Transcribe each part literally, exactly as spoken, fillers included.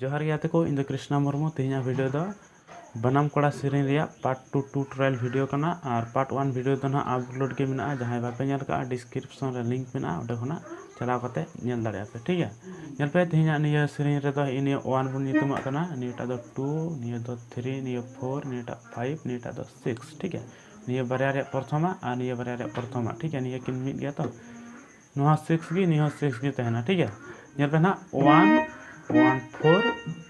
ᱡᱚᱦᱟᱨ ᱜᱮ ᱜᱟᱛᱮ ᱠᱚ, ᱤᱧ ᱫᱚ ᱠᱨᱤᱥᱱᱟ ᱢᱩᱨᱢᱩ᱾ ᱛᱮᱦᱮᱧᱟᱜ ᱵᱷᱤᱰᱤᱭᱳ ᱫᱚ ᱵᱟᱱᱟᱢ ᱠᱚᱲᱟ ᱥᱮᱨᱮᱧ ᱨᱮᱭᱟᱜ ᱯᱟᱨᱴ ᱴᱩ ᱴᱩᱴᱳᱨᱤᱭᱟᱞ ᱵᱷᱤᱰᱤᱭᱳ ᱠᱟᱱᱟ᱾ ᱟᱨ ᱯᱟᱨᱴ ᱚᱣᱟᱱ ᱵᱷᱤᱰᱤᱭᱳ ᱫᱚ ᱱᱟᱦᱟᱜ ᱟᱯᱞᱳᱰ ᱜᱮ ᱢᱮᱱᱟᱜᱼᱟ᱾ ᱡᱟᱦᱟᱸᱭ ᱵᱟᱯᱮ ᱧᱮᱞ ᱠᱟᱜᱼᱟ, ᱰᱤᱥᱠᱨᱤᱯᱥᱚᱱ ᱨᱮ ᱞᱤᱝᱠ ᱢᱮᱱᱟᱜᱼᱟ, ᱚᱸᱰᱮ ᱠᱷᱚᱱᱟᱜ ᱪᱟᱞᱟᱣ ᱠᱟᱛᱮ ᱧᱮᱞ ᱫᱟᱲᱮᱭᱟᱜᱼᱟ ᱯᱮ, ᱴᱷᱤᱠ ᱜᱮᱭᱟ᱾ ᱧᱮᱞ ᱯᱮ, ᱛᱮᱦᱮᱧᱟᱜ ᱱᱤᱭᱟᱹ ᱥᱮᱨᱮᱧ ᱨᱮᱫᱚ ᱱᱤᱭᱟᱹ ᱚᱣᱟᱱ ᱵᱚᱱ ᱧᱩᱛᱩᱢᱟᱜ ᱠᱟᱱᱟ, ᱱᱤᱭᱟᱹᱴᱟᱜ ᱫᱚ ᱴᱩ, ᱱᱤᱭᱟᱹ ᱫᱚ ᱛᱷᱨᱤ, ᱱᱤᱭᱟᱹ ᱯᱷᱳᱨ, ᱱᱤᱭᱟᱹᱴᱟᱜ ᱯᱷᱟᱭᱤᱵᱷ, ᱱᱤᱭᱟᱹᱴᱟᱜ ᱫᱚ ᱥᱤᱠᱥ, ᱴᱷᱤᱠ ᱜᱮᱭᱟ᱾ ᱱᱤᱭᱟᱹ ᱵᱟᱨᱭᱟ ᱨᱮᱭᱟᱜ ᱯᱨᱚᱛᱷᱚᱢᱟ ᱟᱨ ᱱᱤᱭᱟᱹ ᱵᱟᱨᱭᱟ ᱨᱮᱭᱟᱜ ᱯᱨᱚᱛᱷᱚᱢᱟ, ᱴᱷᱤᱠ ᱜᱮᱭᱟ, ᱱᱤᱭᱟᱹ ᱠᱤᱱ ᱢᱤᱫ ᱜᱮᱭᱟ ᱛᱚ᱾ ᱱᱚᱣᱟ ᱥᱤᱠᱥ ᱜᱮ, ᱱᱤᱭᱟᱹ ᱦᱚᱸ ᱥᱤᱠᱥ ᱜᱮ ᱛᱟᱦᱮᱱᱟ, ᱴᱷᱤᱠ ᱜᱮᱭᱟ᱾ ᱧᱮᱞ ᱯᱮ ᱱᱟᱦᱟᱜ, one, one four,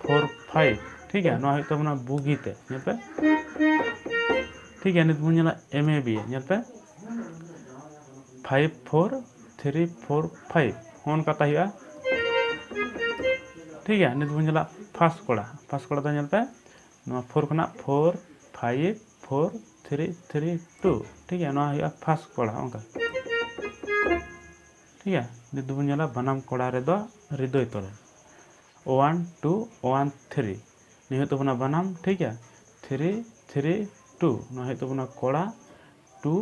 four five, ᱴᱷᱤᱠ ᱜᱮᱭᱟ᱾ ᱱᱚᱣᱟ ᱦᱩᱭᱩᱜ ᱛᱟᱵᱚᱱᱟ ᱵᱩᱜᱤ ᱛᱮ, ᱧᱮᱞ ᱯᱮ, ᱴᱷᱤᱠ ᱜᱮᱭᱟ᱾ ᱱᱤᱛ ᱵᱚᱱ ᱧᱮᱞᱟ ᱮᱢ ᱮ ᱵᱤ, ᱧᱮᱞ ᱯᱮ, five four three four five, ᱦᱚᱸ ᱚᱱᱠᱟ ᱛᱟᱦᱮᱸ ᱦᱩᱭᱩᱜᱼᱟ, ᱴᱷᱤᱠ ᱜᱮᱭᱟ᱾ ᱱᱤᱛ ᱵᱚᱱ ᱧᱮᱞᱟ ᱯᱷᱟᱥᱴ ᱠᱚᱲᱟ, ᱯᱷᱟᱥᱴ ᱠᱚᱲᱟ ᱫᱚ ᱧᱮᱞ ᱯᱮ, ᱱᱚᱣᱟ ᱯᱷᱳᱨ ᱠᱷᱚᱱᱟᱜ four five four three three two, ᱴᱷᱤᱠ ᱜᱮᱭᱟ᱾ ᱱᱚᱣᱟ ᱦᱩᱭᱩᱜᱼᱟ ᱯᱷᱟᱥᱴ ᱠᱚᱲᱟ, ᱚᱱᱠᱟ, ᱴᱷᱤᱠ ᱜᱮᱭᱟ᱾ ᱱᱤᱛ ᱫᱚᱵᱚᱱ ᱧᱮᱞᱟ ᱵᱟᱱᱟᱢ ᱠᱚᱲᱟ ᱨᱮᱫᱚ ᱦᱨᱤᱫᱚᱭ ᱛᱚᱞᱟ᱾ ᱚᱣᱟᱱ ᱴᱩ ᱚᱣᱟᱱ ᱛᱷᱨᱤ, ᱱᱤᱭᱟᱹ ᱦᱩᱭᱩᱜ ᱛᱟᱵᱚᱱᱟ ᱵᱟᱱᱟᱢ, ᱴᱷᱤᱠ ᱜᱮᱭᱟ᱾ ᱛᱷᱨᱤ ᱛᱷᱨᱤ ᱴᱩ, ᱱᱚᱣᱟ ᱦᱩᱭᱩᱜ ᱛᱟᱵᱚᱱᱟ ᱠᱚᱲᱟ᱾ ᱴᱩ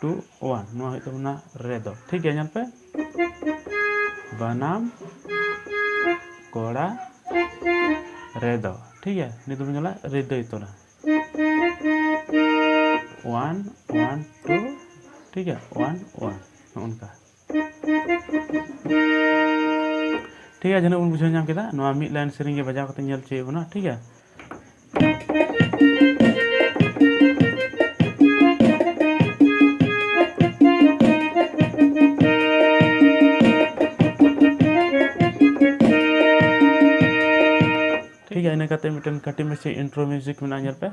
ᱴᱩ ᱚᱣᱟᱱ, ᱱᱚᱣᱟ ᱦᱩᱭᱩᱜ ᱛᱟᱵᱚᱱᱟ ᱨᱮᱫᱚ, ᱴᱷᱤᱠ ᱜᱮᱭᱟ᱾ ᱧᱮᱞ ᱯᱮ, ᱵᱟᱱᱟᱢ ᱠᱚᱲᱟ ᱨᱮᱫᱚ, ᱴᱷᱤᱠ ᱜᱮᱭᱟ᱾ ᱱᱤᱛ ᱫᱚᱵᱚᱱ ᱧᱮᱞᱟ ᱦᱨᱤᱫᱚᱭ ᱛᱚᱞᱟ᱾ ᱚᱣᱟᱱ ᱚᱣᱟᱱ ᱴᱩ, ᱴᱷᱤᱠ ᱜᱮᱭᱟ, ᱚᱣᱟᱱ ᱚᱣᱟᱱ, ᱱᱚᱜᱼᱚ ᱱᱚᱝᱠᱟ᱾ ᱴᱷᱤᱠ ᱜᱮᱭᱟ, ᱡᱟᱹᱱᱤᱡ ᱵᱚᱱ ᱵᱩᱡᱷᱟᱹᱣ ᱧᱟᱢ ᱠᱮᱫᱟ᱾ ᱱᱚᱣᱟ ᱢᱤᱫ ᱞᱟᱭᱤᱱ ᱥᱮᱨᱮᱧ ᱜᱮ ᱵᱟᱡᱟᱣ ᱠᱟᱛᱮ ᱧᱮᱞ ᱦᱚᱪᱚᱭᱮᱫ ᱵᱚᱱᱟ, ᱴᱷᱤᱠ ᱜᱮᱭᱟ᱾ ᱴᱷᱤᱠ ᱜᱮᱭᱟ, ᱤᱱᱟᱹ ᱠᱟᱛᱮ ᱢᱤᱫᱴᱮᱱ ᱠᱟᱹᱴᱤᱡ ᱢᱟᱪᱷᱟ ᱤᱱᱴᱨᱳ ᱢᱤᱣᱡᱤᱠ ᱢᱮᱱᱟᱜᱼᱟ, ᱧᱮᱞ ᱯᱮ᱾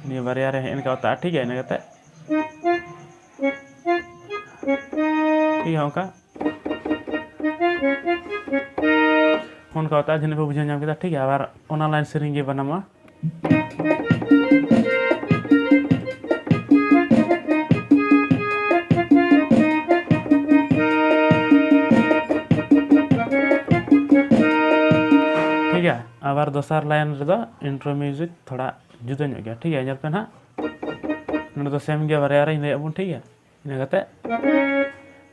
ᱱᱤᱭᱟᱹ ᱵᱟᱨᱭᱟ ᱨᱮ ᱦᱮᱡ ᱮᱱ ᱠᱟᱛᱮ, ᱴᱷᱤᱠ ᱜᱮᱭᱟ, ᱤᱱᱟᱹ ᱠᱟᱛᱮ, ᱴᱷᱤᱠ ᱜᱮᱭᱟ, ᱚᱱᱠᱟ᱾ ᱚᱱᱠᱟ ᱠᱟᱛᱮ ᱡᱟᱹᱱᱤᱡ ᱯᱮ ᱵᱩᱡᱷᱟᱹᱣ ᱧᱟᱢ ᱠᱮᱫᱟ, ᱴᱷᱤᱠ ᱜᱮᱭᱟ᱾ ᱟᱵᱟᱨ ᱚᱱᱟ ᱞᱟᱭᱤᱱ ᱥᱮᱨᱮᱧ ᱜᱮ ᱵᱟᱱᱟᱢᱚᱜᱼᱟ᱾ ᱫᱚᱥᱟᱨ ᱞᱟᱭᱤᱱ ᱨᱮᱫᱚ ᱤᱱᱴᱨᱳ ᱢᱤᱣᱡᱤᱠ ᱛᱷᱚᱲᱟ ᱡᱩᱫᱟᱹ ᱧᱚᱜ ᱜᱮᱭᱟ, ᱴᱷᱤᱠ ᱜᱮᱭᱟ᱾ ᱧᱮᱞ ᱯᱮ ᱱᱟᱦᱟᱜ, ᱱᱚᱰᱮ ᱫᱚ ᱥᱮᱢ ᱜᱮᱭᱟ, ᱵᱟᱨᱭᱟ ᱨᱮᱧ ᱞᱟᱹᱭᱟᱫ ᱵᱚᱱ, ᱴᱷᱤᱠ ᱜᱮᱭᱟ᱾ ᱤᱱᱟᱹ ᱠᱟᱛᱮ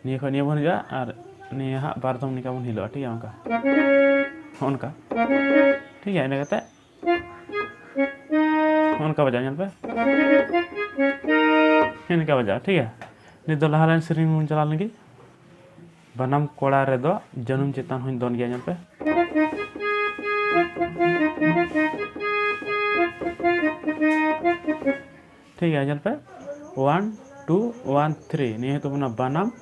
ᱱᱤᱭᱟᱹ ᱠᱷᱚᱱ ᱱᱤᱭᱟᱹ ᱵᱚᱱ ᱦᱤᱡᱩᱜᱼᱟ ᱟᱨ ᱱᱤᱭᱟᱹ ᱦᱟᱸᱜ ᱵᱟᱨ ᱫᱚᱢ ᱱᱤᱝᱠᱟ ᱵᱚᱱ ᱦᱤᱞᱟᱹᱜᱼᱟ, ᱴᱷᱤᱠ ᱜᱮᱭᱟ, ᱚᱱᱠᱟ, ᱦᱚᱸᱜᱼᱚ ᱱᱚᱝᱠᱟ, ᱴᱷᱤᱠ ᱜᱮᱭᱟ᱾ ᱤᱱᱟᱹ ᱠᱟᱛᱮ ᱦᱚᱸᱜᱼᱚ ᱱᱚᱝᱠᱟ ᱵᱟᱡᱟᱜᱼᱟ, ᱧᱮᱞ ᱯᱮ, ᱦᱮᱸ, ᱱᱤᱝᱠᱟ ᱵᱟᱡᱟᱜᱼᱟ, ᱴᱷᱤᱠ ᱜᱮᱭᱟ᱾ ᱱᱤᱛ ᱫᱚ ᱞᱟᱦᱟ ᱞᱟᱭᱤᱱ ᱥᱮᱨᱮᱧ ᱵᱚᱱ ᱪᱟᱞᱟᱣ ᱞᱮᱱᱜᱮ᱾ ᱵᱟᱱᱟᱢ ᱠᱚᱲᱟ ᱨᱮᱫᱚ ᱡᱟᱹᱱᱩᱢ ᱪᱮᱛᱟᱱ ᱦᱚᱧ ᱫᱚᱱ ᱜᱮᱭᱟ, ᱧᱮᱞ ᱯᱮ᱾ ᱴᱷᱤᱠ ᱜᱮᱭᱟ, ᱧᱮᱞ ᱯᱮ, one two one three, ᱱᱤᱭᱟᱹ ᱦᱩᱭᱩᱜ ᱛᱟᱵᱚᱱᱟ ᱵᱟᱱᱟᱢ,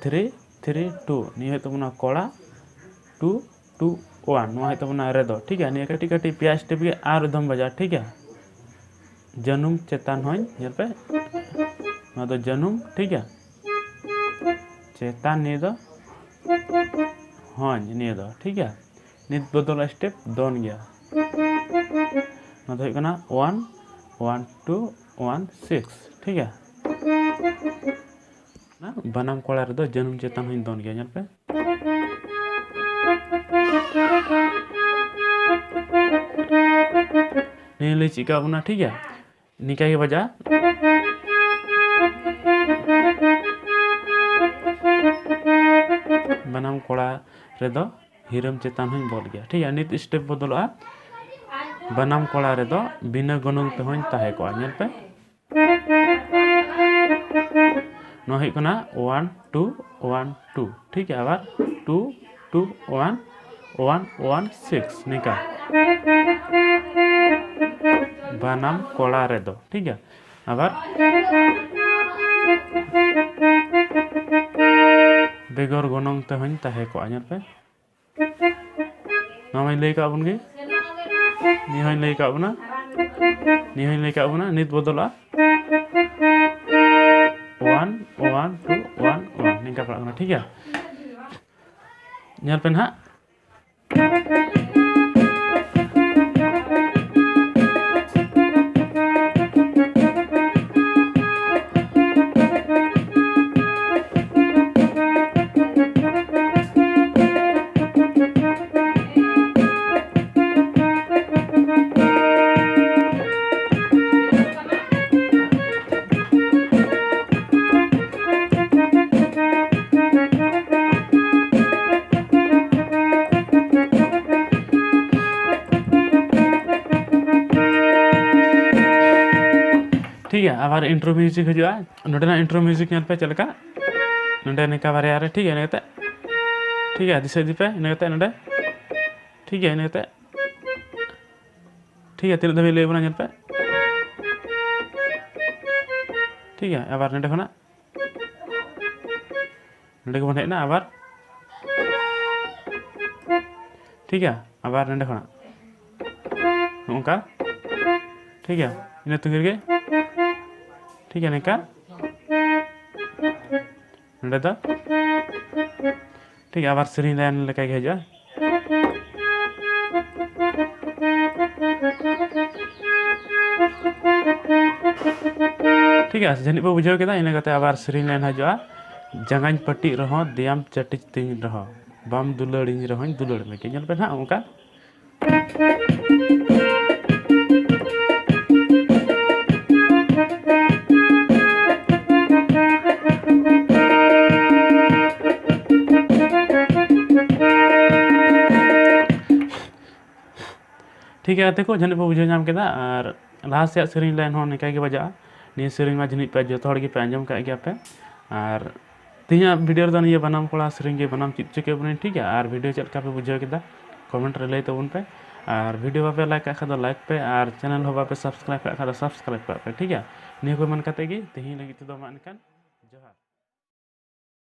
three three two, ᱱᱤᱭᱟᱹ ᱦᱩᱭᱩᱜ ᱛᱟᱵᱚᱱᱟ ᱠᱚᱲᱟ, two two one, ᱱᱚᱣᱟ ᱦᱩᱭᱩᱜ ᱛᱟᱵᱚᱱᱟ ᱨᱮᱫᱚ, ᱴᱷᱤᱠ ᱜᱮᱭᱟ᱾ ᱱᱤᱭᱟᱹ ᱠᱟᱹᱴᱤᱡ ᱠᱟᱹᱴᱤᱡ ᱯᱮᱭᱟ ᱥᱴᱮᱯ ᱜᱮ ᱟᱨ ᱫᱚᱢ ᱵᱟᱡᱟᱣᱟ, ᱴᱷᱤᱠ ᱜᱮᱭᱟ᱾ ᱡᱟᱹᱱᱩᱢ ᱪᱮᱛᱟᱱ ᱦᱚᱧ, ᱧᱮᱞ ᱯᱮ, ᱱᱚᱣᱟ ᱫᱚ ᱡᱟᱹᱱᱩᱢ, ᱴᱷᱤᱠ ᱜᱮᱭᱟ᱾ ᱪᱮᱛᱟᱱ ᱱᱤᱭᱟᱹ ᱫᱚ ᱦᱚᱧ, ᱱᱤᱭᱟᱹ ᱫᱚ, ᱴᱷᱤᱠ ᱜᱮᱭᱟ᱾ ᱱᱤᱛ ᱵᱚᱫᱚᱞ ᱥᱴᱮᱯ ᱫᱚᱱ ᱜᱮᱭᱟ᱾ ᱱᱚᱣᱟ ᱫᱚ ᱦᱩᱭᱩᱜ ᱠᱟᱱᱟ one one two one six, ᱴᱷᱤᱠ ᱜᱮᱭᱟ᱾ ᱚᱱᱟ ᱵᱟᱱᱟᱢ ᱠᱚᱲᱟ ᱨᱮᱫᱚ ᱡᱟᱹᱱᱩᱢ ᱪᱮᱛᱟᱱ ᱦᱚᱧ ᱫᱚᱱ ᱜᱮᱭᱟ, ᱧᱮᱞ ᱯᱮ᱾ ᱱᱤᱭᱟᱹ ᱞᱟᱹᱭ ᱪᱮᱫ ᱠᱟ ᱵᱚᱱᱟ, ᱴᱷᱤᱠ ᱜᱮᱭᱟ, ᱱᱤᱝᱠᱟ ᱜᱮ ᱵᱟᱡᱟᱜᱼᱟ᱾ ᱵᱟᱱᱟᱢ ᱠᱚᱲᱟ ᱨᱮᱫᱚ ᱦᱤᱨᱟᱹᱢ ᱪᱮᱛᱟᱱ ᱦᱚᱧ ᱵᱚᱞ ᱜᱮᱭᱟ, ᱴᱷᱤᱠ ᱜᱮᱭᱟ᱾ ᱱᱤᱛ ᱥᱴᱮᱯ ᱵᱚᱫᱚᱞᱚᱜᱼᱟ, ᱵᱟᱱᱟᱢ ᱠᱚᱲᱟ ᱨᱮᱫᱚ ᱵᱤᱱᱟᱹ ᱜᱚᱱᱚᱝ ᱛᱮᱦᱚᱧ ᱛᱟᱦᱮᱸ ᱠᱚᱜᱼᱟ, ᱧᱮᱞ ᱯᱮ᱾ ᱱᱚᱣᱟ ᱦᱩᱭᱩᱜ ᱠᱟᱱᱟ one two one two, ᱴᱷᱤᱠ ᱜᱮᱭᱟ᱾ ᱟᱵᱟᱨ two two one one one six, ᱱᱤᱝᱠᱟ᱾ ᱵᱟᱱᱟᱢ ᱠᱚᱲᱟ ᱨᱮᱫᱚ, ᱴᱷᱤᱠ ᱜᱮᱭᱟ᱾ ᱟᱵᱟᱨ ᱵᱮᱜᱚᱨ ᱜᱚᱱᱚᱝ ᱛᱮᱦᱚᱧ ᱛᱟᱦᱮᱸ ᱠᱚᱜᱼᱟ, ᱧᱮᱞ ᱯᱮ᱾ ᱱᱚᱣᱟ ᱢᱟᱧ ᱞᱟᱹᱭ ᱠᱟᱜ ᱵᱚᱱ ᱜᱮ, ᱱᱤᱭᱟᱹ ᱦᱚᱧ ᱞᱟᱹᱭ ᱠᱟᱜ ᱵᱚᱱᱟ, ᱱᱤᱭᱟᱹ ᱦᱚᱧ ᱞᱟᱹᱭ ᱠᱟᱜ ᱵᱚᱱᱟ᱾ ᱱᱤᱛ ᱵᱚᱫᱚᱞᱚᱜᱼᱟ, one one two one one, ᱱᱤᱝᱠᱟ ᱯᱟᱲᱟᱜ ᱠᱟᱱᱟ, ᱴᱷᱤᱠ ᱜᱮᱭᱟ᱾ ᱧᱮᱞ ᱯᱮ ᱱᱟᱦᱟᱜ᱾ ᱟᱵᱟᱨ ᱤᱱᱴᱨᱳ ᱢᱤᱭᱩᱡᱤᱠ ᱦᱤᱡᱩᱜᱼᱟ᱾ ᱱᱚᱰᱮᱱᱟᱜ ᱤᱱᱴᱨᱳ ᱢᱤᱭᱩᱡᱤᱠ ᱧᱮᱞ ᱯᱮ ᱪᱮᱫ ᱞᱮᱠᱟ, ᱱᱚᱰᱮ ᱱᱤᱝᱠᱟ ᱵᱟᱨᱭᱟ ᱨᱮ, ᱴᱷᱤᱠ ᱜᱮᱭᱟ, ᱤᱱᱟᱹ ᱠᱟᱛᱮ, ᱴᱷᱤᱠ ᱜᱮᱭᱟ, ᱫᱤᱥᱟᱹ ᱤᱫᱤ ᱯᱮ, ᱤᱱᱟᱹ ᱠᱟᱛᱮ ᱱᱚᱰᱮ, ᱴᱷᱤᱠ ᱜᱮᱭᱟ, ᱤᱱᱟᱹ ᱠᱟᱛᱮ, ᱴᱷᱤᱠ ᱜᱮᱭᱟ, ᱛᱤᱱᱟᱹᱜ ᱫᱷᱟᱹᱵᱤᱡ ᱞᱟᱹᱭ ᱵᱚᱱᱟ ᱧᱮᱞ ᱯᱮ, ᱴᱷᱤᱠ ᱜᱮᱭᱟ, ᱟᱵᱟᱨ ᱱᱚᱰᱮ ᱠᱷᱚᱱᱟᱜ ᱱᱚᱰᱮ ᱜᱮᱵᱚᱱ ᱦᱮᱡ ᱮᱱᱟ ᱟᱵᱟᱨ, ᱴᱷᱤᱠ ᱜᱮᱭᱟ, ᱟᱵᱟᱨ ᱱᱚᱰᱮ ᱠᱷᱚᱱᱟᱜ ᱱᱚᱝᱠᱟ, ᱴᱷᱤᱠ ᱜᱮᱭᱟ, ᱤᱱᱟᱹ ᱛᱩᱜᱤ ᱨᱮᱜᱮ, ᱴᱷᱤᱠ ᱜᱮᱭᱟ, ᱱᱤᱝᱠᱟ ᱱᱚᱰᱮ ᱫᱚ, ᱴᱷᱤᱠ ᱜᱮᱭᱟ, ᱟᱵᱟᱨ ᱥᱮᱨᱮᱧ ᱞᱟᱭᱤᱱ ᱞᱮᱠᱟ ᱜᱮ ᱦᱤᱡᱩᱜᱼᱟ᱾ ᱴᱷᱤᱠ ᱜᱮᱭᱟ, ᱡᱟᱹᱱᱤᱡ ᱯᱮ ᱵᱩᱡᱷᱟᱹᱣ ᱠᱮᱫᱟ᱾ ᱤᱱᱟᱹ ᱠᱟᱛᱮ ᱟᱵᱟᱨ ᱥᱮᱨᱮᱧ ᱞᱟᱭᱤᱱ ᱦᱤᱡᱩᱜᱼᱟ, ᱡᱟᱸᱜᱟᱧ ᱯᱟᱹᱴᱤᱜ ᱨᱮᱦᱚᱸ, ᱫᱮᱭᱟᱢ ᱪᱟᱹᱴᱤᱡ ᱛᱤᱧ ᱨᱮᱦᱚᱸ, ᱵᱟᱢ ᱫᱩᱞᱟᱹᱲᱤᱧ ᱨᱮᱦᱚᱸᱧ ᱫᱩᱞᱟᱹᱲ ᱢᱮᱜᱮ᱾ ᱧᱮᱞ ᱯᱮ ᱱᱟᱦᱟᱜ ᱚᱱᱠᱟ᱾ ᱴᱷᱤᱠ ᱜᱮᱭᱟ ᱜᱟᱛᱮ ᱠᱚ, ᱡᱟᱹᱱᱤᱡ ᱯᱮ ᱵᱩᱡᱷᱟᱹᱣ ᱧᱟᱢ ᱠᱮᱫᱟ᱾ ᱟᱨ ᱞᱟᱦᱟ ᱥᱮᱭᱟᱜ ᱥᱮᱨᱮᱧ ᱞᱟᱭᱤᱱ ᱦᱚᱸ ᱱᱤᱝᱠᱟ ᱜᱮ ᱵᱟᱡᱟᱜᱼᱟ᱾ ᱱᱤᱭᱟᱹ ᱥᱮᱨᱮᱧ ᱢᱟ ᱡᱟᱹᱱᱤᱡ ᱯᱮ ᱡᱚᱛᱚ ᱦᱚᱲ ᱜᱮᱯᱮ ᱟᱸᱡᱚᱢ ᱠᱟᱜ ᱜᱮᱭᱟ ᱯᱮ᱾ ᱟᱨ ᱛᱮᱦᱮᱧᱟᱜ ᱵᱷᱤᱰᱤᱭᱳ ᱨᱮᱫᱚ ᱱᱤᱭᱟᱹ ᱵᱟᱱᱟᱢ ᱠᱚᱲᱟ ᱥᱮᱨᱮᱧ ᱜᱮ ᱵᱟᱱᱟᱢ ᱪᱮᱫ ᱦᱚᱪᱚ ᱠᱮᱫ ᱵᱚᱱᱟᱹᱧ, ᱴᱷᱤᱠ ᱜᱮᱭᱟ? ᱟᱨ ᱵᱷᱤᱰᱤᱭᱳ ᱪᱮᱫ ᱞᱮᱠᱟ ᱯᱮ ᱵᱩᱡᱷᱟᱹᱣ ᱠᱮᱫᱟ, ᱠᱚᱢᱮᱱᱴ ᱨᱮ ᱞᱟᱹᱭ ᱛᱟᱵᱚᱱ ᱯᱮ᱾ ᱟᱨ ᱵᱷᱤᱰᱤᱭᱳ ᱵᱟᱯᱮ ᱞᱟᱭᱤᱠ ᱠᱟᱜ ᱠᱷᱟᱡ ᱫᱚ ᱞᱟᱭᱤᱠ ᱯᱮ, ᱟᱨ ᱪᱮᱱᱮᱞ ᱦᱚᱸ ᱵᱟᱯᱮ ᱥᱟᱵᱥᱠᱨᱟᱭᱤᱵ ᱠᱟᱜ ᱠᱷᱟᱡ ᱫᱚ ᱥᱟᱵᱥᱠᱨᱟᱭᱤᱵ ᱠᱟᱜ ᱯᱮ, ᱴᱷᱤᱠ ᱜᱮᱭᱟ? ᱱᱤᱭᱟᱹ ᱠᱚ ᱢᱮᱱ ᱠᱟᱛᱮ ᱜᱮ ᱛᱮᱦᱮᱧ ᱞᱟᱹᱜᱤᱫ ᱛᱮᱫᱚ ᱢᱟ ᱮᱱᱠᱷᱟᱱ ᱡᱚᱦᱟᱨ᱾